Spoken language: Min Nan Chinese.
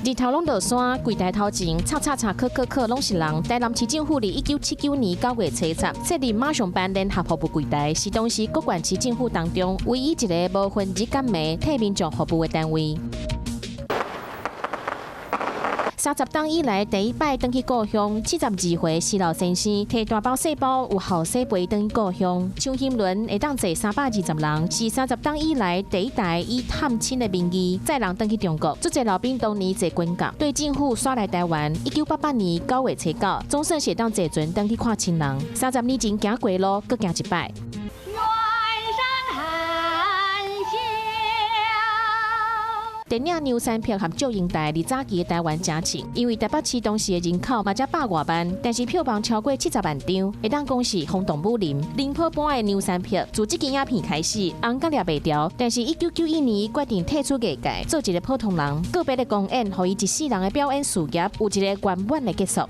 日頭攏落山，櫃台頭前，插插插，磕磕磕，攏是人。台南市政府佇1979年9月初十設立馬上班聯合服務櫃台，是當時各縣市政府當中唯一一个無分日間暝替民眾服務的單位。30冬以來第一擺轉去故鄉，72歲施老先生提大包細包有後生陪轉去故鄉。長興輪會當坐320人，是30冬以來第一台以探親的名義載人轉去中國。足濟老兵當年坐軍艦，對政府徙來台灣。1988年9月初九，總算是當坐船轉去看親人。30年前行過路，閣行一擺。遠山含笑。電影《梁山伯和祝英台》佇早期的台灣誠紅，因為台北市當時的人口嘛才百外萬，但是票房超過70萬張，會當講是轟動武林。靈寶般的梁山伯自這支影片開始紅甲掠袂牢，但是1991年決定退出藝界，做一个普通人。告別的公演，予伊一世人的表演事業有一个圓滿的結束。